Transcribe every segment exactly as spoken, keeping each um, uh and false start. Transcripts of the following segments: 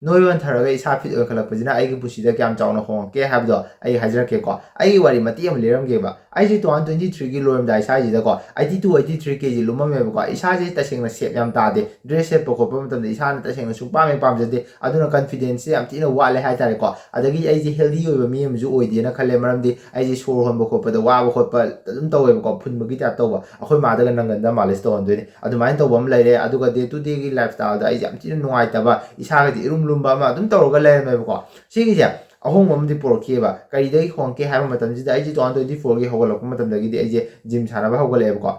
ꯅꯣꯏꯕ ꯍꯟꯊꯔꯒ ꯏꯁꯥ ꯐꯤꯠ ꯑꯣꯏꯈꯠꯂꯛꯄꯁꯤꯅ ꯑꯩꯒꯤ ꯄꯨꯟꯁꯤꯗ ꯀꯌꯥꯝ ꯆꯥꯎꯅ ꯍꯣꯡꯉꯛꯀꯦ ꯍꯥꯏꯕꯗꯣ ꯑꯩ ꯍꯥꯏꯖꯔꯛꯀꯦꯀꯣ꯫ ꯑꯩꯒꯤ ꯋꯥꯔꯤ ꯃꯇꯦꯛ ꯑꯃ ꯂꯤꯔꯝꯒꯦꯕ꯫ ꯑꯩꯁꯦ ꯇꯨ ꯊꯥꯎꯖꯟ ꯇ꯭ꯋꯦꯟꯇꯤ ꯊ꯭ꯔꯤꯒꯤ ꯂꯣꯏꯔꯝꯗꯥꯏ ꯁ꯭ꯋꯥꯏꯁꯤꯗꯀꯣ ꯑꯩꯠꯇꯤ ꯇꯨ ꯑꯩꯠꯇꯤ ꯊ꯭ꯔꯤ ꯀꯦ ꯖꯤ ꯂꯨꯝꯃꯝꯃꯦꯕꯀꯣ꯫ ꯏꯁꯥꯁꯦ ꯇꯁꯦꯡꯅ ꯁꯦꯞ ꯌꯥꯝ ꯇꯥꯗꯦ꯫ ꯗ꯭ꯔꯦꯁ ꯁꯦꯠꯄ ꯈꯣꯠꯄ ꯃꯇꯝꯗ ꯏꯁꯥꯅ ꯇꯁꯦꯡꯅ ꯁꯨꯡꯄꯥꯝ ꯍꯦꯛ ꯄꯥꯝꯖꯗꯦ꯫ ꯑꯗꯨꯅ ꯀꯟꯐꯤꯗꯦꯟꯁꯁꯦ ꯌꯥꯝ ꯊꯤꯅ ꯋꯥꯠꯂꯦ ꯍꯥꯏꯇꯥꯔꯦꯀꯣ꯫ ꯑꯗꯒꯤ ꯑꯩꯁꯦ ꯍꯦꯜꯗꯤ ꯑꯣꯏꯕ ꯃꯤ ꯑꯃꯁꯨ ꯑꯣꯏꯗꯦꯅ ꯈꯜꯂꯦ, ꯃꯔꯝꯗꯤ ꯑꯩꯁꯦ ꯁꯣꯔ ꯍꯣꯟꯕ ꯈꯣꯠꯄꯗ ꯋꯥꯕ ꯈꯣꯠꯄ ꯑꯗꯨꯝ ꯇꯧꯋꯦꯕꯀꯣ꯫ ꯐꯨꯟꯕꯒꯤ ꯇꯥꯏꯞ ꯇꯧꯕ, ꯑꯩꯈꯣꯏ ꯃꯥꯗꯒ ꯅꯪꯒꯟꯗ ꯃꯥꯂꯤꯁ ꯇꯧꯍꯟꯗꯣꯏꯅꯤ꯫ ꯑꯗꯨꯃꯥꯏꯅ ꯇꯧꯕ ꯑꯃ ꯂꯩꯔꯦ꯫ ꯑꯗꯨꯒ ꯗꯦ ꯇꯨ ꯗꯦꯒꯤ ꯂꯥꯏꯐ ꯁ꯭ꯇꯥꯏꯜꯗ ꯑꯩꯁꯦ ꯌꯥꯝ ꯊꯤꯅ ꯅꯨꯡꯉꯥꯏꯇꯕ, ꯏꯁꯥꯒꯁꯦ ꯏꯔꯨꯝ ꯂꯨꯝꯕ ꯑꯃ ꯑꯗꯨꯝ ꯇꯧꯔꯒ ꯂꯩꯔꯝꯃꯦꯕꯀꯣ꯫ ꯁꯤꯒꯤꯁꯦ ꯑꯍꯣꯡꯕ ꯑꯃꯗꯤ ꯄꯨꯔꯛꯈꯤꯑꯕ꯫ ꯀꯔꯤꯗꯒꯤ ꯍꯣꯡꯉꯛꯀꯦ ꯍꯥꯏꯕ ꯃꯇꯝꯁꯤꯗ, ꯑꯩꯁꯦ ꯇꯨ ꯊꯥꯎꯖꯟ ꯇ꯭ꯋꯦꯟꯇꯤ ꯐꯣꯔꯒꯤ ꯍꯧꯒꯠꯂꯛꯄ ꯃꯇꯝꯗꯒꯤꯗꯤ ꯑꯩꯁꯦ ꯖꯤꯝ ꯁꯥꯟꯅꯕ ꯍꯧꯒꯠꯂꯛꯑꯦꯕꯀꯣ꯫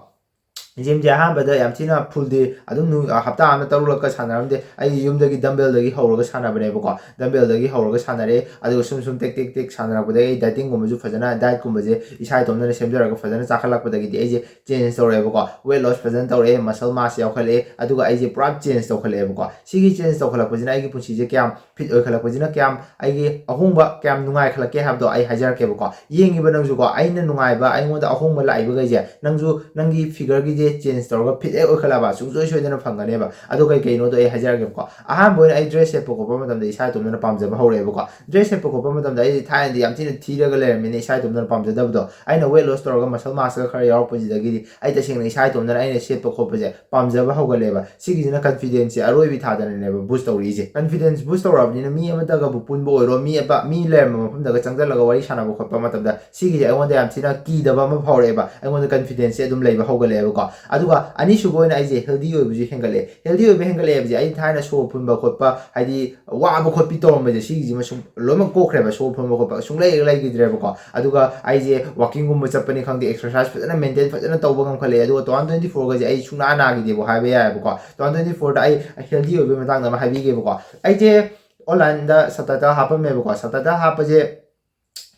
ꯖꯤꯝꯁꯦ ꯑꯍꯥꯟꯕꯗ ꯌꯥꯝ ꯊꯤꯅ ꯐꯨꯜ ꯗꯦ ꯑꯗꯨꯝ ꯅꯨ-, ꯍꯞꯇꯥ ꯑꯃꯗ ꯇꯔꯨꯛꯂꯛꯀ ꯁꯥꯟꯅꯔꯝꯗꯦ꯫ ꯑꯩ ꯌꯨꯝꯗꯒꯤ ꯗꯝꯕꯦꯜꯗꯒꯤ ꯍꯧꯔꯒ ꯁꯥꯟꯅꯕꯅꯦꯕꯀꯣ꯫ ꯗꯝꯕꯦꯜꯗꯒꯤ ꯍꯧꯔꯒ ꯁꯥꯟꯅꯔꯦ꯫ ꯑꯗꯨꯒ ꯁꯨꯝ ꯁꯨꯝ ꯇꯦꯛ ꯇꯦꯛ ꯇꯦꯛ ꯁꯥꯟꯅꯔꯛꯄꯗꯒꯤ ꯑꯩ ꯗꯥꯏꯇꯤꯡꯒꯨꯝꯕꯁꯨ ꯐꯖꯅ, ꯗꯥꯏꯠꯀꯨꯝꯕꯁꯦ ꯏꯁꯥ ꯏꯇꯣꯝꯇꯅ ꯁꯦꯝꯖꯔꯒ ꯐꯖꯅ ꯆꯥꯈꯠꯂꯛꯄꯗꯒꯤ ꯑꯩꯁꯦ ꯆꯦꯟꯖ ꯇꯧꯔꯛꯑꯦꯕꯀꯣ꯫ ꯋꯦꯠ ꯂꯣꯁ ꯐꯖꯅ ꯇꯧꯔꯛꯑꯦ, ꯃꯁꯜ ꯃꯥꯁ ꯌꯥꯎꯈꯠꯂꯛꯑꯦ, ꯑꯗꯨꯒ ꯑꯩꯁꯦ ꯄꯨꯔꯥ ꯆꯦꯟꯖ ꯇꯧꯈꯠꯂꯛꯑꯦꯕꯀꯣ꯫ ꯁꯤꯒꯤ ꯆꯦꯟꯖ ꯇꯧꯈꯠꯂꯛꯄꯁꯤꯅ ꯑꯩꯒꯤ ꯄꯨꯟꯁꯤꯁꯦ ꯀꯌꯥꯝ ꯐꯤꯠ ꯑꯣꯏꯈꯠꯂꯛꯄꯁꯤꯅ ꯀꯌꯥꯝ ꯑꯩꯒꯤ ꯑꯍꯣꯡꯕ ꯀꯌꯥꯝ ꯅꯨꯡꯉꯥꯏꯈꯠꯂꯛꯀꯦ ꯍꯥꯏꯕꯗꯣ ꯑꯩ ꯍꯥꯏꯖꯔꯛꯀꯦꯕꯀꯣ꯫ ꯌꯦꯡꯉꯤꯕ ꯅꯪꯁꯨꯀꯣ, ꯑꯩꯅ ꯅꯨꯡꯉꯥꯏꯕ, ꯑꯩꯉꯣꯟꯗ ꯑꯍꯣꯡꯕ ꯂꯥꯛꯏꯕꯈꯩꯁꯦ ꯅꯪꯁꯨ ꯅꯪꯒꯤ ꯐꯤꯒꯔꯒꯤꯁꯦ ꯆꯦꯟꯖ ꯇꯧꯔꯒ ꯐꯤꯠ ꯍꯦꯛ ꯑꯣꯏꯈꯠꯂꯛꯑꯕ ꯁꯨꯡꯁꯣꯏ ꯁꯣꯏꯗꯅ ꯐꯪꯒꯅꯦꯕ꯫ ꯑꯗꯣ ꯀꯩ ꯀꯩꯅꯣꯗꯣ ꯑꯩ ꯍꯥꯏꯖꯔꯛꯀꯦꯕꯀꯣ꯫ ꯑꯍꯥꯟꯕ ꯑꯣꯏꯅ ꯑꯩ ꯗ꯭ꯔꯦꯁ ꯁꯦꯠꯄ ꯈꯣꯠꯄ ꯃꯇꯝꯗ ꯏꯁꯥ ꯏꯇꯣꯝꯇꯅ ꯄꯥꯝꯖꯕ ꯍꯧꯔꯛꯑꯦꯕꯀꯣ꯫ ꯗ꯭ꯔꯦꯁ ꯁꯦꯠꯄ ꯈꯣꯠꯄ ꯃꯇꯝꯗ ꯑꯩ ꯊꯥꯏꯅꯗꯤ ꯌꯥꯝ ꯊꯤꯅ ꯊꯤꯔꯒ ꯂꯩꯔꯝꯃꯤꯅꯦ, ꯏꯁꯥ ꯏꯇꯣꯝꯇꯅ ꯄꯥꯝꯖꯗꯕꯗꯣ꯫ ꯑꯩꯅ ꯋꯦꯠ ꯂꯣꯁ ꯇꯧꯔꯒ ꯃꯁꯜ ꯃꯥꯁꯀ ꯈꯔ ꯌꯥꯎꯔꯛꯄꯁꯤꯗꯒꯤꯗꯤ ꯑꯩ ꯇꯁꯦꯡꯅ ꯏꯁꯥ ꯏꯇꯣꯝꯇꯅ ꯑꯩꯅ ꯁꯦꯠꯄ ꯈꯣꯠꯄꯁꯦ ꯄꯥꯝꯖꯕ ꯍꯧꯒꯠꯂꯦꯕ꯫ ꯁꯤꯒꯤꯁꯤꯅ ꯀꯟꯐꯤꯗꯦꯟꯁꯁꯦ ꯑꯔꯣꯏꯕꯤ ꯊꯥꯗꯅꯅꯦꯕ ꯕꯨꯁ ꯇꯧꯔꯛꯏꯁꯦ꯫ ꯀꯟꯐꯤꯗꯦꯟꯁ ꯕꯨꯁ ꯇꯧꯔꯛꯑꯕꯅꯤꯅ ꯃꯤ ꯑꯃꯇꯒꯕꯨ ꯄꯨꯟꯕ ꯑꯣꯏꯔꯣ, ꯃꯤ ꯑꯄ-, ꯃꯤ ꯂꯩꯔꯝꯕ ꯃꯐꯝꯗꯒ ꯆꯪꯁꯤꯜꯂꯒ ꯋꯥꯔꯤ ꯁꯥꯟꯅꯕ ꯈꯣꯠꯄ ꯃꯇꯝꯗ ꯁꯤꯒꯤꯁꯦ ꯑꯩꯉꯣꯟꯗ ꯌꯥꯝ ꯊꯤꯅ ꯀꯤꯗꯕ ꯑꯃ ꯐꯥꯎꯔꯛꯑꯦꯕ꯫ ꯑꯩꯉꯣꯟꯗ ꯀꯟꯐꯤꯗꯦꯟꯁꯁꯦ ꯑꯗꯨꯝ ꯂꯩꯕ ꯍꯧꯒꯠꯂꯛꯑꯦꯕꯀꯣ꯫ ꯑꯗꯨꯒ ꯑꯅꯤꯁꯨꯕ ꯑꯣꯏꯅ ꯑꯩꯁꯦ ꯍꯦꯜꯗꯤ ꯑꯣꯏꯕꯁꯨ ꯍꯦꯟꯒꯠꯂꯛꯑꯦ꯫ ꯍꯦꯜꯗꯤ ꯑꯣꯏꯕ ꯍꯦꯟꯒꯠꯂꯛꯑꯦ ꯍꯥꯏꯕꯁꯦ ꯑꯩ ꯊꯥꯏꯅ ꯁꯣꯔ ꯐꯨꯟꯕ ꯈꯣꯠꯄ, ꯍꯥꯏꯗꯤ ꯋꯥꯕ ꯈꯣꯠꯄꯤ ꯇꯧꯔꯝꯕꯁꯦ, ꯁꯤꯒꯤꯁꯤꯃ ꯁꯨꯝ ꯂꯣꯏꯅꯃꯛ ꯀꯣꯛꯈ꯭ꯔꯦꯕ꯫ ꯁꯣꯔ ꯐꯨꯟꯕ ꯈꯣꯠꯄ ꯁꯨꯡꯂꯩ ꯍꯦꯛ ꯂꯩꯈꯤꯗ꯭ꯔꯦꯕꯀꯣ꯫ ꯑꯗꯨꯒ ꯑꯩꯁꯦ ꯋꯥꯀꯤꯡꯒꯨꯝꯕ ꯆꯠꯄꯅꯤ ꯈꯪꯗꯦ, ꯑꯦꯛꯁꯔꯁꯥꯏꯁ ꯐꯖꯅ ꯃꯦꯟꯇꯦꯟ ꯐꯖꯅ ꯇꯧꯕ ꯉꯝꯈꯠꯂꯛꯑꯦ꯫ ꯑꯗꯨꯒ ꯇꯨ ꯊꯥꯎꯖꯟ ꯇ꯭ꯋꯦꯟꯇꯤ ꯐꯣꯔꯒꯁꯦ ꯑꯩ ꯁꯨꯡꯅꯥ ꯅꯥꯈꯤꯗꯦꯕ ꯍꯥꯏꯕ ꯌꯥꯏꯑꯕꯀꯣ꯫ ꯇꯨ ꯊꯥꯎꯖꯟ ꯇ꯭ꯋꯦꯟꯇꯤ ꯐꯣꯔꯗ ꯑꯩ ꯍꯦꯜꯗꯤ ꯑꯣꯏꯕꯒꯤ ꯃꯇꯥꯡꯗ ꯑꯃ ꯍꯥꯏꯕꯤꯒꯦꯕꯀꯣ꯫ ꯑꯩꯁꯦ ꯑꯣꯟꯂꯥꯏꯟꯗ ꯁꯕꯇꯥꯏꯇꯜ ꯍꯥꯞꯄꯝꯃꯦꯕꯀꯣ꯫ ꯁꯕꯇꯥꯏꯇꯜ ꯍꯥꯞꯄꯁꯦ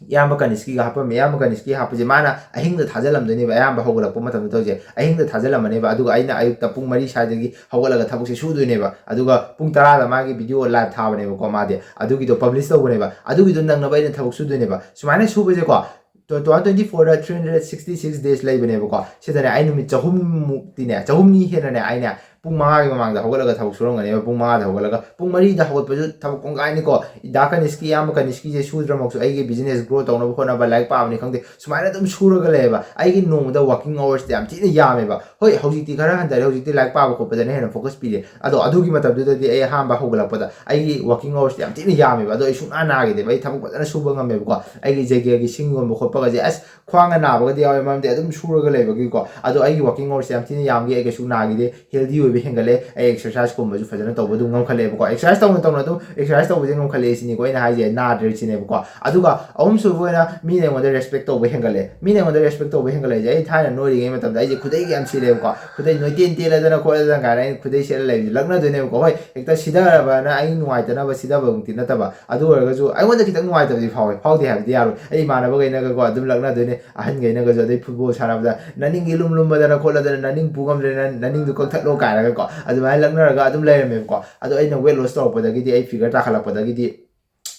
ꯏꯌꯥꯝꯕ ꯀꯅꯤꯁꯀꯤꯒ ꯍꯥꯞꯄꯝꯃꯦ꯫ ꯏꯌꯥꯝꯕ ꯀꯅꯤꯁꯀꯤ ꯍꯥꯞꯄꯁꯦ ꯃꯥꯅ ꯑꯍꯤꯡꯗ ꯊꯥꯖꯤꯜꯂꯝꯗꯣꯏꯅꯦꯕ꯫ ꯑꯌꯥꯝꯕ ꯍꯧꯒꯠꯂꯛꯄ ꯃꯇꯝꯗ ꯇꯧꯁꯦ ꯑꯍꯤꯡꯗ ꯊꯥꯖꯤꯜꯂꯝꯃꯅꯦꯕ꯫ ꯑꯗꯨꯒ ꯑꯩꯅ ꯑꯌꯨꯛꯇ ꯄꯨꯡ ꯃꯔꯤ ꯁ꯭ꯋꯥꯏꯗꯒꯤ ꯍꯧꯒꯠꯂꯒ ꯊꯕꯛꯁꯦ ꯁꯨꯗꯣꯏꯅꯦꯕ꯫ ꯑꯗꯨꯒ ꯄꯨꯡ ꯇꯔꯥꯗ ꯃꯥꯒꯤ ꯚꯤꯗꯤꯑꯣ ꯂꯥꯏꯚ ꯊꯥꯕꯅꯦꯕꯀꯣ꯫ ꯃꯥꯗꯤ ꯑꯗꯨꯒꯤꯗꯣ ꯄꯕ꯭ꯂꯤꯁ ꯇꯧꯕꯅꯦꯕ꯫ ꯑꯗꯨꯒꯤꯗꯣ ꯅꯪꯅꯕ ꯑꯩꯅ ꯊꯕꯛ ꯁꯨꯗꯣꯏꯅꯦꯕ꯫ ꯁꯨꯃꯥꯏꯅ ꯁꯨꯕꯁꯦꯀꯣ, ꯇꯨ ꯊꯥꯎꯖꯟ ꯇ꯭ꯋꯦꯟꯇꯤ ꯐꯣꯔꯗ three hundred sixty six days ꯂꯩꯕꯅꯦꯕꯀꯣ꯫ ꯁꯤꯗꯅꯦ ꯑꯩ ꯅꯨꯃꯤꯠ ꯆꯍꯨꯝꯃꯨꯛꯇꯤꯅꯦ, ꯆꯍꯨꯝꯅꯤ ꯍꯦꯟꯅꯅꯦ ꯑꯩꯅꯦ ꯄꯨꯡ ꯃꯉꯥꯒꯤ ꯃꯃꯥꯡꯗ ꯍꯧꯒꯠꯂꯒ ꯊꯕꯛ ꯁꯨꯔꯝꯒꯅꯦꯕ꯫ ꯄꯨꯡ ꯃꯉꯥꯗ ꯍꯧꯒꯠꯂꯒ ꯄꯨꯡ ꯃꯔꯤꯗ ꯍꯧꯒꯠꯄꯁꯨ ꯊꯕꯛ ꯀꯣꯡꯒꯥꯏꯅꯤꯀꯣ꯫ ꯗꯥ ꯀꯅꯤꯁꯀꯤ, ꯏꯌꯥꯝꯕ ꯀꯅꯤꯁꯀꯤꯁꯦ ꯁꯨꯗ꯭ꯔꯃꯛꯁꯨ ꯑꯩꯒꯤ business grow ꯇꯧꯅꯕ ꯍꯣꯠꯅꯕ, ꯂꯥꯏꯔꯤꯛ ꯄꯥꯕꯅꯤ ꯈꯪꯗꯦ, ꯁꯨꯃꯥꯏꯅ ꯑꯗꯨꯝ ꯁꯨꯔꯒ ꯂꯩꯌꯦꯕ꯫ ꯑꯩꯒꯤ ꯅꯣꯡꯃꯗ working hours ꯇꯤ ꯌꯥꯝ ꯊꯤꯅ ꯌꯥꯝꯃꯦꯕ꯫ ꯍꯣꯏ, ꯍꯧꯖꯤꯛꯇꯤ ꯈꯔ ꯍꯟꯊꯔꯦ, ꯍꯧꯖꯤꯛꯇꯤ ꯂꯥꯏꯔꯤꯛ ꯄꯥꯕ ꯈꯣꯠꯄꯗꯅ ꯍꯦꯟꯅ focus ꯄꯤꯔꯦ꯫ ꯑꯗꯣ ꯑꯗꯨꯒꯤ ꯃꯇꯝꯗꯨꯗꯗꯤ ꯑꯩ ꯑꯍꯥꯟꯕ ꯍꯧꯒꯠꯂꯛꯄꯗ ꯑꯩꯒꯤ working hours ꯇꯤ ꯌꯥꯝ ꯊꯤꯅ ꯌꯥꯝꯃꯦꯕ꯫ ꯑꯗꯣ ꯑꯩ ꯁꯨꯡꯅꯥ ꯅꯥꯈꯤꯗꯦꯕ꯫ ꯑꯩ ꯊꯕꯛ ꯐꯖꯅ ꯁꯨꯕ ꯉꯝꯃꯦꯕꯀꯣ꯫ ꯑꯩꯒꯤ ꯖꯒꯦꯜꯒꯤ ꯁꯤꯡ ꯌꯣꯟꯕ ꯈꯣꯠꯄꯒꯁꯦ, ꯑꯁ, ꯈ꯭ꯋꯥꯡꯒ ꯅꯥꯕꯒꯗꯤ ꯌꯥꯎꯋꯦ, ꯃꯔꯝꯗꯤ ꯑꯗꯨꯝ ꯁꯨꯔꯒ ꯂꯩꯕꯒꯤꯀꯣ꯫ ꯑꯗꯣ ꯑꯩꯒꯤ working hours ꯁꯦ ꯌꯥꯝ ꯊꯤꯅ ꯌꯥꯝꯈꯤ, ꯑꯩ ꯀꯩꯁꯨ ꯅꯥꯈꯤꯗꯦ, healthy ꯑꯣꯏꯕ ꯍꯦꯟꯒꯠꯂꯦ, ꯑꯩ exercise ꯀꯨꯝꯕꯁꯨ ꯐꯖꯅ ꯇꯧꯕ ꯑꯗꯨꯝ ꯉꯝꯈꯠꯂꯛꯑꯦꯕꯀꯣ꯫ Exercise ꯇꯧꯅ ꯇꯧꯅ ꯑꯗꯨꯝ exercise ꯇꯧꯕꯁꯦ ꯉꯝꯈꯠꯂꯛꯑꯦ ꯁꯤꯅꯤꯀꯣ ꯑꯩꯅ ꯍꯥꯏꯁꯦ, ꯅꯥꯗ꯭ꯔꯦ ꯁꯤꯅꯦꯕꯀꯣ꯫ ꯑꯗꯨꯒ ꯑꯍꯨꯝꯁꯨꯕ ꯑꯣꯏꯅ ꯃꯤꯅ ꯑꯩꯉꯣꯟꯗ respect ꯇꯧꯕ ꯍꯦꯟꯒꯠꯂꯦ꯫ ꯃꯤꯅ ꯑꯩꯉꯣꯟꯗ respect ꯇꯧꯕ ꯍꯦꯟꯒꯠꯂꯛꯏꯁꯦ, ꯑꯩ ꯊꯥꯏꯅ ꯅꯣꯏꯔꯤꯉꯩ ꯃꯇꯝꯗ ꯑꯩꯁꯦ ꯈꯨꯗꯩꯒ ꯌꯥꯝ ꯁꯦꯠꯂꯦꯕꯀꯣ, ꯈꯨꯗꯩ ꯅꯣꯏꯇꯦꯟ ꯇꯦꯜꯂꯗꯅ ꯈꯣꯠꯂꯗꯅ ꯀꯥꯏꯅ ꯑꯩꯅ ꯈꯨꯗꯩ ꯁꯦꯠꯂ ꯂꯩꯕꯁꯦ ꯂꯛꯅꯗꯣꯏꯅꯦꯕꯀꯣ꯫ ꯍꯣꯏ, ꯍꯦꯛꯇ ꯁꯤꯊꯔꯕꯅ ꯑꯩ ꯅꯨꯡꯉꯥꯏꯇꯅꯕ ꯁꯤꯊꯕꯃꯛꯇꯤ ꯅꯠꯇꯕ, ꯑꯗꯨ ꯑꯣꯏꯔꯒꯁꯨ ꯑꯩꯉꯣꯟꯗ ꯈꯤꯇꯪ ꯅꯨꯡꯉꯥꯏꯇꯕꯗꯤ ꯐꯥꯎꯋꯦ꯫ ꯐꯥꯎꯗꯦ ꯍꯥꯏꯕꯗꯤ ꯌꯥꯔꯣꯏ꯫ ꯑꯩ ꯏꯃꯥꯟꯅꯕꯈꯩꯅꯒꯀꯣ ꯑꯗꯨꯝ ꯂꯛꯅꯗꯣꯏꯅꯦ, ꯑꯍꯟꯈꯩꯅꯒꯁꯨ, ꯑꯗꯩ football ꯁꯥꯟꯅꯕꯗ "ꯅꯅꯤꯡꯒꯤ ꯂꯨꯝ ꯂꯨꯝꯕꯗꯅ ꯈꯣꯠꯂꯗꯅ ꯅꯅꯤꯡ ꯄꯨ ꯉꯝꯗ꯭ꯔꯦ, ꯅꯪ ꯅꯅꯤꯡꯗꯨ ꯀꯛꯊꯠꯂꯣ" ꯀꯥꯏꯅꯒꯀꯣ ꯑꯗꯨꯃꯥꯏꯅ ꯂꯛꯅꯔꯒ ꯑꯗꯨꯝ ꯂꯩꯔꯝꯃꯦꯕꯀꯣ꯫ ꯑꯗꯣ ꯑꯩꯅ weight loss ꯇꯧꯔꯛꯄꯗꯒꯤꯗꯤ, ꯑꯩ figure ꯇꯥꯈꯠꯂꯛꯄꯗꯒꯤꯗꯤ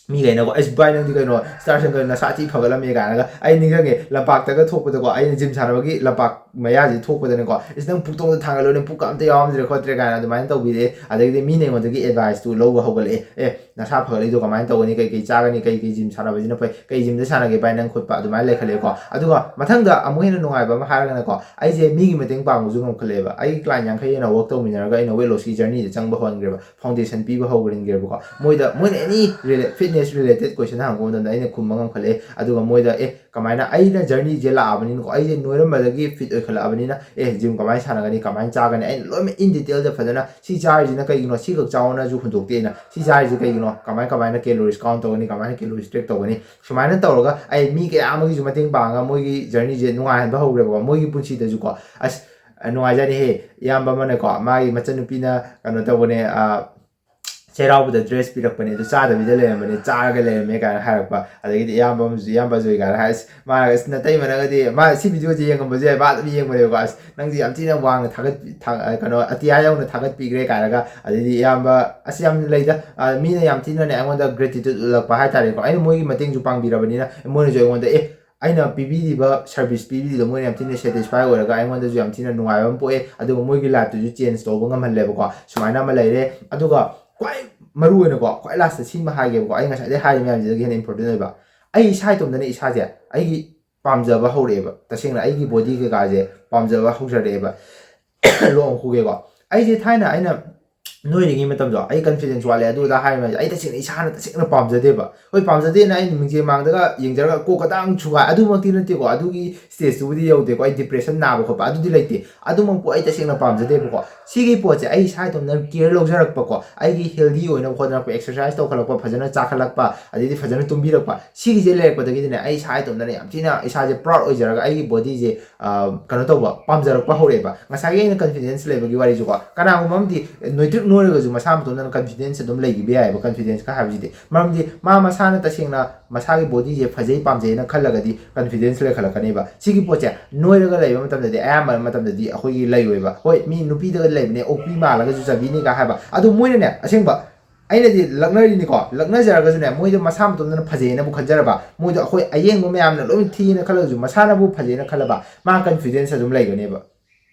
ꯃꯤꯈꯩꯅꯀꯣ, "ꯑꯁ ꯚꯥꯏ, ꯅꯪꯗꯤ ꯀꯩꯅꯣ, ꯁ꯭ꯇꯥꯔ ꯁꯟꯒ ꯅꯁꯥ ꯊꯤ ꯐꯒꯠꯂꯝꯃꯦ" ꯀꯥꯏꯅꯒ꯫ ꯑꯩ ꯅꯤꯡꯁꯤꯡꯉꯦ, ꯂꯝꯄꯥꯛꯇꯒ ꯊꯣꯛꯄꯗꯀꯣ, ꯑꯩꯅ gym ꯁꯥꯟꯅꯕꯒꯤ ꯂꯝꯄꯥꯛ ꯃꯌꯥꯁꯤ ꯊꯣꯛꯄꯗꯅꯦꯀꯣ, "ꯏꯁ, ꯅꯪ ꯄꯨꯛꯇꯣ ꯑꯝꯇ ꯊꯥꯡꯒꯠꯂꯨꯅꯦ, ꯄꯨꯛꯀ ꯑꯝꯇ ꯌꯥꯎꯔꯝꯗ꯭ꯔꯦ ꯈꯣꯠꯇ꯭ꯔꯦ" ꯀꯥꯏꯅ ꯑꯗꯨꯃꯥꯏꯅ ꯇꯧꯕꯤꯔꯛꯑꯦ꯫ ꯑꯗꯒꯤꯗꯤ ꯃꯤꯅ ꯑꯩꯉꯣꯟꯗꯒꯤ advice ꯇꯨ ꯂꯧꯕ ꯍꯧꯒꯠꯂꯛꯑꯦ꯫ "ꯑꯦ, ꯅꯁꯥ ꯐꯒꯠꯂꯤꯗꯣ ꯀꯃꯥꯏꯅ ꯇꯧꯒꯅꯤ? ꯀꯩ ꯀꯩ ꯆꯥꯒꯅꯤ? ꯀꯩ ꯀꯩ gym ꯁꯥꯟꯅꯕꯁꯤꯅ ꯐꯩ? ꯀꯩ gym ꯗ ꯁꯥꯟꯅꯒꯦ ꯚꯥꯏ ꯅꯪ?" ꯈꯣꯠꯄ ꯑꯗꯨꯃꯥꯏꯅ ꯂꯩꯈꯠꯂꯛꯑꯦꯀꯣ꯫ ꯑꯗꯨꯒ ꯃꯊꯪꯗ ꯑꯃꯨꯛ ꯍꯦꯟꯅ ꯅꯨꯡꯉꯥꯏꯕ ꯑꯃ ꯍꯥꯏꯔꯒꯅꯀꯣ, ꯑꯩꯁꯦ ꯃꯤꯒꯤ ꯃꯇꯦꯡ ꯄꯥꯡꯕꯁꯨ ꯉꯝꯈꯠꯂꯛꯑꯦꯕ꯫ ꯑꯩꯒꯤ client ꯌꯥꯡꯈꯩ ꯍꯦꯟꯅ work ꯇꯧꯃꯤꯟꯅꯔꯒ ꯑꯩꯅ weight loss ꯀꯤ journey ꯗ ꯆꯪꯕ ꯍꯧꯍꯟꯈ꯭ꯔꯦꯕ, foundation ꯄꯤꯕ ꯍꯧꯍꯟꯈ꯭ꯔꯦꯕꯀꯣ꯫ ꯃꯣꯏꯗ, ꯃꯣꯏꯅ any rela-, fitness related question ꯍꯪꯉꯛꯄ ꯃꯇꯝꯗ ꯑꯩꯅ ꯈꯨꯝꯕ ꯉꯝꯈꯠꯂꯛꯑꯦ꯫ ꯑꯗꯨꯒ ꯃꯣꯏꯗ, "ꯑꯦ, ꯀꯃꯥꯏꯅ ꯑꯩꯅ journey ꯁꯦ ꯂꯥꯛꯑꯕꯅꯤꯅꯀꯣ, ꯑꯩꯁꯦ ꯅꯣꯏꯔꯝꯕꯗꯒꯤ fit ꯑꯣꯏꯈꯠꯂꯛꯑꯕꯅꯤꯅ, ꯑꯦ, gym ꯀꯃꯥꯏꯅ ꯁꯥꯟꯅꯒꯅꯤ, ꯀꯃꯥꯏꯅ ꯆꯥꯒꯅꯤ?" ꯑꯩꯅ ꯂꯣꯏꯅꯃꯛ in detail ꯗ ꯐꯖꯅ, "ꯁꯤ ꯆꯥꯔꯤꯁꯤꯅ ꯀꯩꯒꯤꯅꯣ? ꯁꯤꯈꯛ ꯆꯥꯎꯅꯁꯨ ꯍꯨꯟꯗꯣꯛꯇꯦ ꯑꯩꯅ꯫ ꯁꯤ ꯆꯥꯔꯤꯁꯤ ꯀꯩꯒꯤꯅꯣ? ꯀꯃꯥꯏ ꯀꯃꯥꯏꯅ calories count ꯇꯧꯒꯅꯤ? ꯀꯃꯥꯏꯅ calories track ꯇꯧꯒꯅꯤ?" ꯁꯨꯃꯥꯏꯅ ꯇꯧꯔꯒ ꯑꯩ ꯃꯤ ꯀꯌꯥ ꯑꯃꯒꯤꯁꯨ ꯃꯇꯦꯡ ꯄꯥꯡꯉꯒ ꯃꯣꯏꯒꯤ journey ꯁꯦ ꯅꯨꯡꯉꯥꯏꯍꯟꯕ ꯍꯧꯈ꯭ꯔꯦꯕꯀꯣ꯫ ꯃꯣꯏꯒꯤ ꯄꯨꯟꯁꯤꯗꯁꯨꯀꯣ, ꯑꯁ, ꯅꯨꯡꯉꯥꯏꯖꯅꯤꯍꯦ꯫ ꯏꯌꯥꯝꯕ ꯑꯃꯅꯀꯣ, ꯃꯥꯒꯤ ꯃꯆꯟꯅꯨꯄꯤꯅ ꯀꯩꯅꯣ ꯇꯧꯕꯅꯦ, ꯑ, ꯆꯩꯔꯥꯎꯕꯗ dress ꯄꯤꯔꯛꯄꯅꯦ, ꯑꯗꯨ ꯆꯥꯗꯕꯤꯗ ꯂꯩꯔꯝꯕꯅꯦ, ꯆꯥꯔꯒ ꯂꯩꯔꯝꯃꯦ ꯀꯥꯏꯅ ꯍꯥꯏꯔꯛꯄ꯫ ꯑꯗꯒꯤꯗꯤ ꯏꯌꯥꯝꯕ ꯑꯃꯁꯨ, ꯏꯌꯥꯝꯕ ꯖꯣꯏ ꯀꯥꯏꯅ ꯍꯥꯏ, ꯑꯁ, ꯃꯥ, ꯑꯁ, ꯅꯇꯩꯃꯅꯒꯗꯤ, ꯃꯥ ꯁꯤ video ꯁꯦ ꯌꯦꯡꯉꯝꯕꯁꯨ ꯌꯥꯏ, ꯃꯥ ꯑꯗꯨꯝ ꯌꯦꯡꯕꯅꯦꯕꯀꯣ, "ꯑꯁ, ꯅꯪꯗꯤ ꯌꯥꯝ ꯊꯤꯅ ꯋꯥꯡꯅ ꯊꯥꯒꯠ-, ꯊꯥ-, ꯀꯩꯅꯣ, ꯑꯇꯤꯌꯥ ꯌꯧꯅ ꯊꯥꯒꯠꯄꯤꯈ꯭ꯔꯦ" ꯀꯥꯏꯅꯒ꯫ ꯑꯗꯩꯗꯤ ꯏꯌꯥꯝꯕ, ꯑꯁ, ꯌꯥꯝ ꯂꯩꯗ, ꯑ, ꯃꯤꯅ ꯌꯥꯝ ꯊꯤꯅꯅꯦ ꯑꯩꯉꯣꯟꯗ gratitude ꯎꯠꯂꯛꯄ ꯍꯥꯏꯇꯥꯔꯦꯀꯣ꯫ ꯑꯩꯅ ꯃꯣꯏꯒꯤ ꯃꯇꯦꯡꯁꯨ ꯄꯥꯡꯕꯤꯔꯕꯅꯤꯅ ꯃꯣꯏꯅꯁꯨ ꯑꯩꯉꯣꯟꯗ, "ꯑꯦ, ꯑꯩꯅ ꯄꯤꯕꯤꯔꯤꯕ ꯁꯔꯚꯤꯁ ꯄꯤꯕꯤꯔꯤꯗꯣ ꯃꯣꯏꯅ ꯌꯥꯝ ꯊꯤꯅ ꯁꯦꯇꯤꯁꯐꯥꯏ ꯑꯣꯏꯔꯒ ꯑꯩꯉꯣꯟꯗꯁꯨ ꯌꯥꯝ ꯊꯤꯅ ꯅꯨꯡꯉꯥꯏꯕ ꯑꯃ ꯄꯣꯛꯑꯦ, ꯑꯗꯨꯒ ꯃꯣꯏꯒꯤ ꯂꯥꯏꯐꯇꯨꯁꯨ ꯆꯦꯟꯖ ꯇꯧꯕ ꯉꯝꯍꯜꯂꯦꯕꯀꯣ꯫ ꯁꯨꯃꯥꯏꯅ ꯑꯃ ꯂꯩꯔꯦ꯫ ꯑꯗꯨꯒ ꯈ꯭ꯋꯥꯏ ꯃꯔꯨ ꯑꯣꯏꯅꯀꯣ, ꯈ꯭ꯋꯥꯏ ꯂꯥꯁꯇ ꯁꯤꯃ ꯍꯥꯏꯒꯦꯕꯀꯣ, ꯑꯩ ꯉꯁꯥꯏꯗꯩ ꯍꯥꯏꯔꯤ ꯃꯌꯥꯝꯁꯤꯗꯒꯤ ꯍꯦꯟꯅ ꯏꯝꯄꯣꯔꯇꯦꯟ ꯑꯣꯏꯕ, ꯑꯩ ꯏꯁꯥ ꯏꯇꯣꯝꯇꯅ ꯏꯁꯥꯁꯦ ꯑꯩꯒꯤ ꯄꯥꯝꯖꯕ ꯍꯧꯔꯛꯑꯦꯕ꯫ ꯇꯁꯦꯡꯅ ꯑꯩꯒꯤ ꯕꯣꯗꯤ ꯀꯩꯀꯥꯁꯦ ꯄꯥꯝꯖꯕ ꯍꯧꯖꯔꯛꯑꯦꯕ꯫ ꯂꯣꯡ ꯈꯨꯒꯦꯀꯣ꯫ ꯑꯩꯁꯦ ꯊꯥꯏꯅ ꯑꯩꯅ ꯅꯣꯏꯔꯤꯉꯩ ꯃꯇꯝꯗꯣ ꯑꯩ ꯀꯟꯐꯤꯗꯦꯟꯁ ꯋꯥꯠꯂꯦ ꯑꯗꯨ ꯑꯗꯥ ꯍꯥꯏꯔꯤꯕ ꯃꯌꯥꯝꯁꯦ ꯑꯩ ꯇꯁꯦꯡꯅ ꯏꯁꯥꯅ ꯇꯁꯦꯡꯅ ꯄꯥꯝꯖꯗꯦꯕ꯫ ꯍꯣꯏ, ꯄꯥꯝꯖꯗꯦꯅ ꯑꯩꯅ ꯃꯤꯡꯁꯦꯜ ꯃꯥꯡꯗꯒ ꯌꯦꯡꯖꯔꯒ ꯀꯣꯛꯀ ꯇꯥꯡ ꯊꯨꯒꯥꯏ ꯑꯗꯨꯃꯛꯇꯤ ꯅꯠꯇꯦꯀꯣ, ꯑꯗꯨꯒꯤ ꯁ꯭ꯇꯦꯖꯇꯨꯕꯨꯗꯤ ꯌꯧꯗꯦꯀꯣ, ꯑꯩ ꯗꯤꯄ꯭ꯔꯦꯁꯟ ꯅꯥꯕ ꯈꯣꯠꯄ ꯑꯗꯨꯗꯤ ꯂꯩꯇꯦ꯫ ꯑꯗꯨꯃꯛꯄꯨ ꯑꯩ ꯇꯁꯦꯡꯅ ꯄꯥꯝꯖꯗꯦꯕꯀꯣ꯫ ꯁꯤꯒꯤ ꯄꯣꯠꯁꯦ ꯑꯩ ꯏꯁꯥ ꯏꯇꯣꯝꯇ ꯀꯤꯌꯔ ꯂꯧꯖꯔꯛꯄꯀꯣ, ꯑꯩꯒꯤ ꯍꯦꯜꯗꯤ ꯑꯣꯏꯅꯕ ꯍꯣꯠꯅꯔꯛꯄ, ꯑꯦꯛꯁꯔꯁꯥꯏꯁ ꯇꯧꯈꯠꯂꯛꯄ, ꯐꯖꯅ ꯆꯥꯈꯠꯂꯛꯄ, ꯑꯗꯩꯗꯤ ꯐꯖꯅ ꯇꯨꯝꯕꯤꯔꯛꯄ, ꯁꯤꯒꯤꯁꯦ ꯂꯩꯔꯛꯄꯗꯒꯤꯗꯤꯅꯦ ꯑꯩ ꯏꯁꯥ ꯏꯇꯣꯝꯇꯅꯦ ꯌꯥꯝ ꯊꯤꯅ ꯏꯁꯥꯁꯦ ꯄ꯭ꯔꯥꯎꯗ ꯑꯣꯏꯖꯔꯒ ꯑꯩꯒꯤ ꯕꯣꯗꯤꯁꯦ ꯀꯩꯅꯣ ꯇꯧꯕ ꯄꯥꯝꯖꯔꯛꯄ ꯍꯧꯔꯛꯑꯦꯕ꯫ ꯉꯁꯥꯏꯒꯤ ꯑꯩꯅ ꯀꯟꯐꯤꯗꯦꯟꯁ ꯂꯩꯕꯒꯤ ꯋꯥꯔꯤꯁꯨꯀꯣ, ꯀꯅꯥꯒꯨꯝꯕ ꯑꯃꯗꯤ ꯅꯣꯏꯇ꯭ꯔꯤꯛ ꯅꯣꯏꯔꯒꯁꯨ ꯃꯁꯥ ꯃꯇꯣꯝꯗꯅ ꯀꯟꯐꯤꯗꯦꯟꯁ ꯑꯗꯨꯝ ꯂꯩꯈꯤꯕ ꯌꯥꯏꯑꯕ꯫ ꯀꯟꯐꯤꯗꯦꯟꯁꯀ ꯍꯥꯏꯕꯁꯤꯗꯤ ꯃꯔꯝꯗꯤ ꯃꯥ ꯃꯁꯥꯅ ꯇꯁꯦꯡꯅ ꯃꯁꯥꯒꯤ ꯕꯣꯗꯤꯁꯦ ꯐꯖꯩ ꯄꯥꯝꯖꯩꯅ ꯈꯜꯂꯒꯗꯤ ꯀꯟꯐꯤꯗꯦꯟꯁ ꯂꯩꯈꯠꯂꯛꯀꯅꯦꯕ꯫ ꯁꯤꯒꯤ ꯄꯣꯠꯁꯦ ꯅꯣꯏꯔꯒ ꯂꯩꯕ ꯃꯇꯝꯗꯗꯤ ꯑꯌꯥꯝꯕ ꯃꯇꯝꯗꯗꯤ ꯑꯩꯈꯣꯏꯒꯤ ꯂꯩꯔꯣꯏꯕ꯫ ꯍꯣꯏ, ꯃꯤ ꯅꯨꯄꯤꯗꯒ ꯂꯩꯕꯅꯦ, ꯑꯣꯛꯄꯤ ꯃꯥꯜꯂꯒꯁꯨ ꯆꯕꯤꯅꯤꯒ ꯍꯥꯏꯕ, ꯑꯗꯨ ꯃꯣꯏꯅꯅꯦ ꯑꯁꯦꯡꯕ ꯑꯩꯅꯗꯤ ꯂꯛꯅꯔꯤꯅꯤꯀꯣ, ꯂꯛꯅꯖꯔꯒꯁꯨꯅꯦ ꯃꯣꯏꯗꯣ ꯃꯁꯥ ꯃꯇꯣꯝꯗꯅ ꯐꯖꯩꯅꯕꯨ ꯈꯟꯖꯔꯕ, ꯃꯣꯏꯗꯣ ꯑꯩꯈꯣꯏ ꯑꯌꯦꯡꯕ ꯃꯌꯥꯝꯅ ꯂꯣꯏ ꯊꯤꯅ ꯈꯜꯂꯁꯨ ꯃꯁꯥꯅꯕꯨ ꯐꯖꯩꯅ ꯈꯜꯂꯕ ꯃꯥ ꯀꯟꯐꯤꯗꯦꯟꯁ ꯑꯗꯨꯝ ꯂꯩꯒꯅꯦꯕ꯫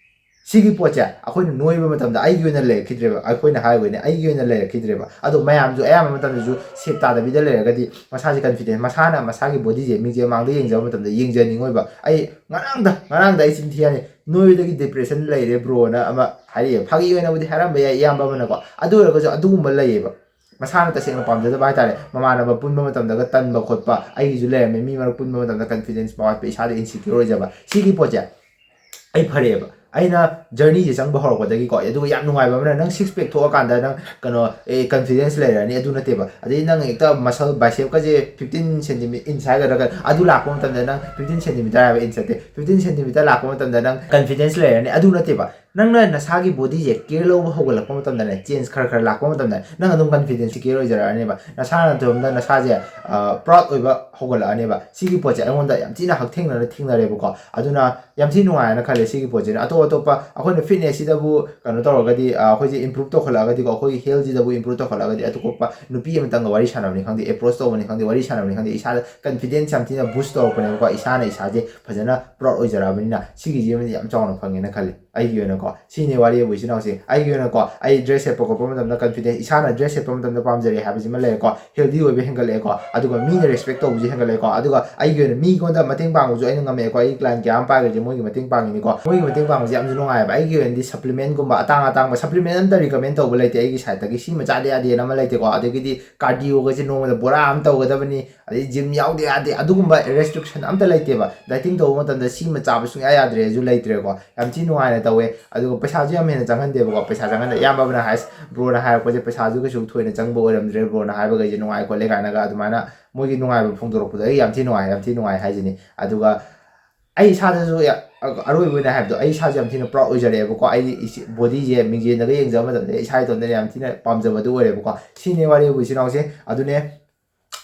ꯁꯤꯒꯤ ꯄꯣꯠꯁꯦ ꯑꯩꯈꯣꯏꯅ ꯅꯣꯏꯕ ꯃꯇꯝꯗ ꯑꯩꯒꯤ ꯑꯣꯏꯅ ꯂꯩꯔꯛꯈꯤꯗ꯭ꯔꯦꯕ, ꯑꯩꯈꯣꯏꯅ ꯍꯥꯏꯕꯅꯦ ꯑꯩꯒꯤ ꯑꯣꯏꯅ ꯂꯩꯔꯛꯈꯤꯗ꯭ꯔꯦꯕ꯫ ꯑꯗꯣ ꯃꯌꯥꯝꯁꯨ ꯑꯌꯥꯝꯕ ꯃꯇꯝꯗꯁꯨ ꯁꯦꯞ ꯇꯥꯗꯕꯤꯗ ꯂꯩꯔꯒꯗꯤ ꯃꯁꯥꯁꯦ ꯀꯟꯐꯤꯗꯦꯟꯁ, ꯃꯁꯥꯅ ꯃꯁꯥꯒꯤ ꯕꯣꯗꯤꯁꯦ ꯃꯤꯡꯁꯦꯜ ꯃꯥꯡꯗ ꯌꯦꯡꯖꯕ ꯃꯇꯝꯗ ꯌꯦꯡꯖꯅꯤꯡꯉꯣꯏꯕ꯫ ꯑꯩ ꯉꯔꯥꯡꯗ ꯉꯔꯥꯡꯗ ꯑꯩ ꯆꯤꯟ ꯊꯤ ꯍꯥꯏꯅꯤ, ꯅꯣꯏꯕꯗꯒꯤ ꯗꯤꯄ꯭ꯔꯦꯁꯟ ꯂꯩꯔꯦ ꯕ꯭ꯔꯣꯅ ꯑꯃ ꯍꯥꯏꯔꯛꯑꯦ꯫ ꯐꯥꯒꯤ ꯑꯣꯏꯅꯕꯨꯗꯤ ꯍꯥꯏꯔꯝꯕ ꯌꯥꯏ ꯏꯌꯥꯝꯕ ꯑꯃꯅꯀꯣ, ꯑꯗꯨ ꯑꯣꯏꯔꯒꯁꯨ ꯑꯗꯨꯒꯨꯝꯕ ꯂꯩꯌꯦꯕ꯫ ꯃꯁꯥꯅ ꯇꯁꯦꯡꯅ ꯄꯥꯝꯖꯗꯕ ꯍꯥꯏꯇꯥꯔꯦ, ꯃꯃꯥꯟꯅꯕ ꯄꯨꯟꯕ ꯃꯇꯝꯗꯒ ꯇꯟꯕ ꯈꯣꯠꯄ ꯑꯩꯒꯤꯁꯨ ꯂꯩꯔꯝꯃꯦ꯫ ꯃꯤ ꯃꯔꯛ ꯄꯨꯟꯕ ꯃꯇꯝꯗ ꯀꯟꯐꯤꯗꯦꯟꯁ ꯋꯥꯠꯄ, ꯏꯁꯥꯗ ꯏꯟꯁꯤꯀ꯭ꯌꯣꯔ ꯑꯣꯏꯖꯕ, ꯁꯤꯒꯤ ꯄꯣꯠꯁꯦ ꯑꯩ ꯐꯔꯛꯑꯦꯕ꯫ ꯑꯩꯅ ꯖꯔꯅꯤꯁꯦ ꯆꯪꯕ ꯍꯧꯔꯛꯄꯗꯒꯤꯀꯣ, ꯑꯗꯨꯒ ꯌꯥꯝ ꯅꯨꯡꯉꯥꯏꯕ ꯑꯃꯅ ꯅꯪ ꯁꯤꯛꯁ ꯄꯦꯛ ꯊꯣꯛꯑꯀꯥꯟꯗ ꯅꯪ ꯀꯩꯅꯣ ꯑꯦ ꯀꯟꯐꯤꯗꯦꯟꯁ ꯂꯩꯔꯅꯤ ꯑꯗꯨ ꯅꯠꯇꯦꯕ꯫ ꯑꯗꯩ ꯅꯪ ꯍꯦꯛꯇ ꯃꯁꯜ ꯕꯥꯏꯁꯦꯞꯀꯁꯦ ꯐꯤꯐꯇꯤꯟ ꯁꯦꯟꯇꯤꯃꯤ ꯏꯟꯁ ꯍꯥꯏꯒꯗ꯭ꯔꯥ ꯀ-, ꯑꯗꯨ ꯂꯥꯛꯄ ꯃꯇꯝꯗ ꯅꯪ ꯐꯤꯐꯇꯤꯟ ꯁꯦꯟꯇꯤꯃꯤꯇꯔ ꯍꯥꯏꯕ ꯏꯟꯁ ꯅꯠꯇꯦ, ꯐꯤꯐꯇꯤꯟ ꯁꯦꯟꯇꯤꯃꯤꯇꯔ ꯂꯥꯛꯄ ꯃꯇꯝꯗ ꯅꯪ ꯀꯟꯐꯤꯗꯦꯟꯁ ꯂꯩꯔꯅꯤ ꯑꯗꯨ ꯅꯠꯇꯦꯕ꯫ ꯅꯪꯅ ꯅꯁꯥꯒꯤ ꯕꯣꯗꯤꯁꯦ ꯀꯤꯌꯔ ꯂꯧꯕ ꯍꯧꯒꯠꯂꯛꯄ ꯃꯇꯝꯗꯅꯦ, ꯆꯦꯟꯖ ꯈꯔ ꯈꯔ ꯂꯥꯛꯄ ꯃꯇꯝꯗ ꯅꯪ ꯑꯗꯨꯝ ꯀꯟꯐꯤꯗꯦꯟꯁꯁꯤ ꯀꯤꯌꯔ ꯑꯣꯏꯖꯔꯛꯑꯅꯦꯕ꯫ ꯅꯁꯥꯅ ꯅꯇꯣꯝꯗ ꯅꯁꯥꯁꯦ ꯄ꯭ꯔꯥꯎꯗ ꯑꯣꯏꯕ ꯍꯧꯒꯠꯂꯛꯑꯅꯦꯕ꯫ ꯁꯤꯒꯤ ꯄꯣꯠꯁꯦ ꯑꯩꯉꯣꯟꯗ ꯌꯥꯝ ꯊꯤꯅ ꯍꯛꯊꯦꯡꯅꯅ ꯊꯦꯡꯅꯔꯦꯕꯀꯣ꯫ ꯑꯗꯨꯅ ꯌꯥꯝ ꯊꯤ ꯅꯨꯡꯉꯥꯏꯅ ꯈꯜꯂꯦ ꯁꯤꯒꯤ ꯄꯣꯠꯁꯤꯅ꯫ ꯑꯇꯣꯞ ꯑꯇꯣꯞꯄ ꯑꯩꯈꯣꯏꯅ ꯐꯤꯠꯅꯦꯁꯁꯤꯗꯕꯨ ꯀꯩꯅꯣ ꯇꯧꯔꯒꯗꯤ, ꯑ, ꯑꯩꯈꯣꯏꯁꯦ ꯏꯝꯄ꯭ꯔꯨꯞ ꯇꯧꯈꯠꯂꯛꯑꯒꯗꯤꯀꯣ, ꯑꯩꯈꯣꯏꯒꯤ ꯍꯦꯜꯠꯁꯤꯗꯕꯨ ꯏꯝꯄ꯭ꯔꯨꯞ ꯇꯧꯈꯠꯂꯛꯑꯒꯗꯤ, ꯑꯇꯣꯞꯄ ꯅꯨꯄꯤ ꯑꯃꯇꯪꯒ ꯋꯥꯔꯤ ꯁꯥꯟꯅꯕꯅꯤ ꯈꯪꯗꯦ, ꯑꯦꯄ꯭ꯔꯣꯁ ꯇꯧꯕꯅꯤ ꯈꯪꯗꯦ, ꯋꯥꯔꯤ ꯁꯥꯟꯅꯕꯅꯤ ꯈꯪꯗꯦ, ꯏꯁꯥꯗ ꯀꯟꯐꯤꯗꯦꯟꯁ ꯌꯥꯝ ꯊꯤꯅ ꯕꯨꯁ ꯇꯧꯔꯛꯄꯅꯦꯕꯀꯣ꯫ ꯏꯁꯥꯅ ꯏꯁꯥꯁꯦ ꯐꯖꯅ ꯄ꯭ꯔꯥꯎꯗ ꯑꯣꯏꯖꯔꯛꯑꯕꯅꯤꯅ ꯁꯤꯒꯤꯁꯤꯃꯗꯤ ꯌꯥꯝ ꯆꯥꯎꯅ ꯐꯪꯉꯦꯅ ꯈꯜꯂꯤ ꯑꯩꯒꯤ ꯑꯣꯏꯅꯀꯣ꯫ ꯁꯤꯅꯦ ꯋꯥꯔꯤ ꯑꯕꯨ ꯏꯆꯤꯟ ꯏꯅꯥꯎꯁꯦ꯫ ꯑꯩꯒꯤ ꯑꯣꯏꯅꯀꯣ, ꯑꯩ ꯗ꯭ꯔꯦꯁ ꯁꯦꯠꯄ ꯈꯣꯠꯄ ꯃꯇꯝꯗ ꯀꯟꯐꯤꯗꯦꯟꯁ, ꯏꯁꯥꯅ ꯗ꯭ꯔꯦꯁ ꯁꯦꯠꯄ ꯃꯇꯝꯗ ꯄꯥꯝꯖꯔꯦ ꯍꯥꯏꯕꯁꯤꯃ ꯂꯩꯔꯦꯀꯣ꯫ ꯍꯦꯜꯗꯤ ꯑꯣꯏꯕ ꯍꯦꯟꯒꯠꯂꯛꯑꯦꯀꯣ꯫ ꯑꯗꯨꯒ ꯃꯤꯅ ꯔꯦꯁꯄꯦꯛ ꯇꯧꯕꯁꯨ ꯍꯦꯟꯒꯠꯂꯛꯑꯦꯀꯣ꯫ ꯑꯗꯨꯒ ꯑꯩꯒꯤ ꯑꯣꯏꯅ ꯃꯤꯉꯣꯟꯗ ꯃꯇꯦꯡ ꯄꯥꯡꯕꯁꯨ ꯑꯩꯅ ꯉꯝꯃꯛꯑꯦꯀꯣ꯫ ꯑꯩꯒꯤ ꯀ꯭ꯂꯥꯏꯟ ꯀꯌꯥ ꯑꯃ ꯄꯥꯏꯈ꯭ꯔꯁꯦ ꯃꯣꯏꯒꯤ ꯃꯇꯦꯡ ꯄꯥꯡꯉꯤꯅꯤꯀꯣ꯫ ꯃꯣꯏꯒꯤ ꯃꯇꯦꯡ ꯄꯥꯡꯕꯁꯦ ꯌꯥꯝꯁꯨ ꯅꯨꯡꯉꯥꯏꯑꯕ꯫ ꯑꯩꯒꯤ ꯑꯣꯏꯅꯗꯤ ꯁꯄ꯭ꯂꯤꯃꯦꯟꯒꯨꯝꯕ ꯑꯇꯥꯡ ꯑꯇꯥꯡꯕ, ꯁꯄ꯭ꯂꯤꯃꯦꯟ ꯑꯝꯇ ꯔꯤꯀꯃꯦꯟ ꯇꯧꯕ ꯂꯩꯇꯦ ꯑꯩꯒꯤ ꯁꯥꯏꯠꯇꯒꯤ꯫ ꯁꯤꯃ ꯆꯥꯗ ꯌꯥꯗꯦꯅ ꯑꯃ ꯂꯩꯇꯦꯀꯣ꯫ ꯑꯗꯒꯤꯗꯤ ꯀꯥꯔꯗꯤꯑꯣꯒꯁꯦ ꯅꯣꯡꯃꯗ ꯕꯣꯔꯥ ꯑꯃ ꯇꯧꯒꯗꯕꯅꯤ, ꯑꯗꯩ ꯖꯤꯝ ꯌꯥꯎꯗ ꯌꯥꯗꯦ, ꯑꯗꯨꯒꯨꯝꯕ ꯔꯦꯁꯇ꯭ꯔꯤꯛꯁꯟ ꯑꯝꯇ ꯂꯩꯇꯦꯕ꯫ ꯗꯥꯏꯇꯤꯡ ꯇꯧꯕ ꯃꯇꯝꯗ ꯁꯤꯃ ꯆꯥꯕ ꯁꯨꯡꯌꯥ ꯌꯥꯗ꯭ꯔꯦꯁꯨ ꯂꯩꯇ꯭ꯔꯦꯀꯣ꯫ ꯌꯥꯝ ꯊꯤ ꯅꯨꯡꯉꯥꯏꯅ ꯇꯧꯋꯦ꯫ ꯑꯗꯨꯒ ꯄꯩꯁꯥꯁꯨ ꯌꯥꯝ ꯍꯦꯟꯅ ꯆꯪꯍꯟꯗꯦꯕꯀꯣ꯫ ꯄꯩꯁꯥ ꯆꯪꯍꯟꯗꯦ꯫ ꯏꯌꯥꯝꯕ ꯑꯃꯅ ꯍꯥꯏꯁ, ꯕ꯭ꯔꯣꯅ ꯍꯥꯏꯔꯛꯄꯁꯦ ꯄꯩꯁꯥꯁꯨ ꯀꯩꯁꯨ ꯊꯣꯏꯅ ꯆꯪꯕ ꯑꯣꯏꯔꯝꯗ꯭ꯔꯦ, ꯕ꯭ꯔꯣꯅ ꯍꯥꯏꯕꯈꯩꯁꯦ ꯅꯨꯡꯉꯥꯏ ꯈꯣꯠꯂꯦ ꯀꯥꯏꯅꯒ ꯑꯗꯨꯃꯥꯏꯅ ꯃꯣꯏꯒꯤ ꯅꯨꯡꯉꯥꯏꯕ ꯐꯣꯡꯗꯣꯔꯛꯄꯗꯣ ꯑꯩ ꯌꯥꯝ ꯊꯤ ꯅꯨꯡꯉꯥꯏ, ꯌꯥꯝ ꯊꯤ ꯅꯨꯡꯉꯥꯏ ꯍꯥꯏꯁꯤꯅꯤ꯫ ꯑꯗꯨꯒ ꯑꯩ ꯏꯁꯥꯗꯁꯨ ꯌꯥ-, ꯑꯔꯣꯏꯕ ꯑꯣꯏꯅ ꯍꯥꯏꯕꯗꯣ, ꯑꯩ ꯏꯁꯥꯁꯨ ꯌꯥꯝ ꯊꯤꯅ ꯄ꯭ꯔꯥꯎꯗ ꯑꯣꯏꯖꯔꯛꯑꯦꯕꯀꯣ꯫ ꯑꯩꯒꯤ ꯏꯁꯤ-, ꯕꯣꯗꯤꯁꯦ ꯃꯤꯡꯖꯦꯜꯗꯒ ꯌꯦꯡꯖꯕ ꯃꯇꯝꯗ ꯏꯁꯥ ꯏꯇꯣꯝꯇ ꯌꯥꯝ ꯊꯤꯅ ꯄꯥꯝꯖꯕꯗꯨ ꯑꯣꯏꯔꯦꯕꯀꯣ꯫ ꯁꯤꯅꯤ ꯋꯥꯔꯤꯕꯨ ꯏꯆꯤꯟ ꯏꯅꯥꯎꯁꯦ꯫ ꯑꯗꯨꯅꯦ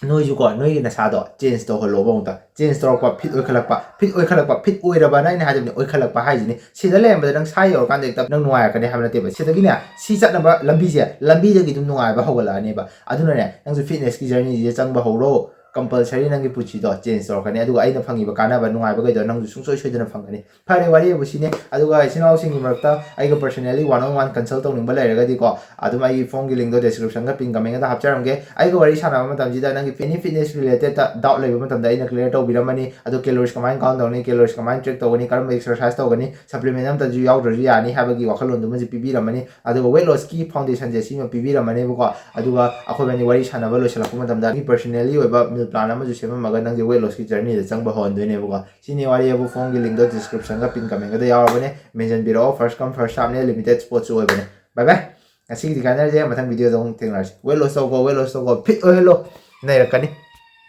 ꯅꯣꯏꯁꯨꯀꯣ, ꯅꯣꯏꯒꯤ ꯅꯁꯥꯗꯣ ꯆꯦꯟꯖ ꯇꯧꯍꯜꯂꯣꯕ ꯑꯃꯨꯛꯇ꯫ ꯆꯦꯟꯖ ꯇꯧꯔꯛꯄ, ꯐꯤꯠ ꯑꯣꯏꯈꯠꯂꯛꯄ, ꯐꯤꯠ ꯑꯣꯏꯈꯠꯂꯛꯄ, ꯐꯤꯠ ꯑꯣꯏꯔꯕꯅ ꯑꯩꯅ ꯍꯥꯏꯖꯕꯅꯤ, ꯑꯣꯏꯈꯠꯂꯛꯄ ꯍꯥꯏꯁꯤꯅꯤ꯫ ꯁꯤꯗ ꯂꯩꯔꯝꯕꯗ ꯅꯪ ꯁꯥ ꯌꯧꯔꯀꯥꯟꯗ ꯍꯦꯛꯇ ꯅꯪ ꯅꯨꯡꯉꯥꯏꯔꯛꯀꯅꯤ ꯍꯥꯏꯕ ꯅꯠꯇꯦꯕ꯫ ꯁꯤꯗꯒꯤꯅꯦ, ꯁꯤ ꯆꯠꯅꯕ ꯂꯝꯕꯤꯁꯦ, ꯂꯝꯕꯤꯗꯒꯤ ꯑꯗꯨꯝ ꯅꯨꯡꯉꯥꯏꯕ ꯍꯧꯒꯠꯂꯛꯑꯅꯦꯕ꯫ ꯑꯗꯨꯅꯅꯦ, ꯅꯪꯁꯨ ꯐꯤꯠꯅꯦꯁꯀꯤ ꯖꯔꯅꯤꯁꯤꯗ ꯆꯪꯕ ꯍꯧꯔꯣ꯫ ꯀꯝꯄꯜꯁꯔꯤ ꯅꯪꯒꯤ ꯄꯨꯟꯁꯤꯗꯣ ꯆꯦꯟꯖ ꯇꯧꯔꯛꯀꯅꯤ꯫ ꯑꯗꯨꯒ ꯑꯩꯅ ꯐꯪꯉꯤꯕ ꯀꯥꯟꯅꯕ, ꯅꯨꯡꯉꯥꯏꯕꯈꯩꯗꯣ ꯅꯪꯁꯨ ꯁꯨꯡꯁꯣꯏ ꯁꯣꯏꯗꯅ ꯐꯪꯒꯅꯤ꯫ ꯐꯔꯦ, ꯋꯥꯔꯤ ꯑꯕꯨ ꯁꯤꯅꯦ꯫ ꯑꯗꯨꯒ ꯏꯆꯤꯟ ꯏꯅꯥꯎꯁꯤꯡꯒꯤ ꯃꯔꯛꯇ ꯑꯩꯒ personally one on one consult ꯇꯧꯅꯤꯡꯕ ꯂꯩꯔꯒꯗꯤꯀꯣ, ꯑꯗꯨꯝ ꯑꯩꯒꯤ ꯐꯣꯟꯒꯤ ꯂꯤꯡꯗꯣ ꯗꯤꯁꯀ꯭ꯔꯤꯞꯁꯟꯒ ꯄꯤꯟ ꯀꯃꯦꯟꯒꯗ ꯍꯥꯞꯆꯔꯝꯒꯦ꯫ ꯑꯩꯒ ꯋꯥꯔꯤ ꯁꯥꯟꯅꯕ ꯃꯇꯝꯁꯤꯗ ꯅꯪꯒꯤ any fitness related doubt ꯂꯩꯕ ꯃꯇꯝꯗ ꯑꯩꯅ clear ꯇꯧꯕꯤꯔꯝꯃꯅꯤ꯫ ꯑꯗꯣ calories ꯀꯃꯥꯏꯅ count ꯇꯧꯅꯤ, calories ꯀꯃꯥꯏꯅ track ꯇꯧꯒꯅꯤ, ꯀꯔꯝꯕ exercise ꯇꯧꯒꯅꯤ, supplement ꯑꯝꯇꯁꯨ ꯌꯥꯎꯗ꯭ꯔꯁꯨ ꯌꯥꯅꯤ ꯍꯥꯏꯕꯒꯤ ꯋꯥꯈꯜꯂꯣꯟꯗꯨꯃꯁꯨ ꯄꯤꯕꯤꯔꯝꯃꯅꯤ꯫ ꯑꯗꯨꯒ weight lossꯀꯤ foundationꯁꯦ ꯁꯤꯃ ꯄꯤꯕꯤꯔꯝꯃꯅꯦꯕꯀꯣ꯫ ꯑꯗꯨꯒ ꯑꯩꯈꯣꯏꯕꯥꯅꯤ ꯋꯥꯔꯤ ꯁꯥꯟꯅꯕ ꯂꯣꯏꯁꯤꯜꯂꯛꯄ ꯃꯇꯝꯗ ꯅꯪꯒꯤ personally ꯑꯣꯏꯕ meal plan ꯑꯃꯁꯨ ꯁꯦꯝꯃꯝꯃꯒ ꯅꯪꯁꯦ weight lossꯀꯤ journeyꯗ ꯆꯪꯕ ꯍꯧꯍꯟꯗꯣꯏꯅꯦꯕꯀꯣ꯫ ꯁꯤꯅꯤ ꯋꯥꯔꯤ ꯑꯕꯨ ꯐꯣꯟꯒꯤ ꯂꯤꯡꯗꯣ ꯗꯤꯁꯀ꯭ꯔꯤꯞꯁꯟꯒ ꯄꯤꯟ ꯀꯃꯦꯟꯒꯗ ꯌꯥꯎꯔꯕꯅꯦ꯫ ꯃꯦꯟꯁꯤꯟꯕꯤꯔꯛꯑꯣ꯫ First come first serveꯅꯦ, limited spotꯁꯨ ꯑꯣꯏꯕꯅꯦ꯫ Bye bye꯫ ꯉꯁꯤꯒꯤꯗꯤ ꯀꯥꯏꯅꯔꯁꯦ, ꯃꯊꯪ videoꯗ ꯑꯃꯨꯛ ꯊꯦꯡꯅꯔꯁꯤ꯫ Weight loss ꯇꯧꯀꯣ, weight loss ꯇꯧꯀꯣ, ꯐꯤꯠ ꯑꯣꯏꯍꯜꯂꯣ, ꯅꯩꯔꯛꯀꯅꯤ꯫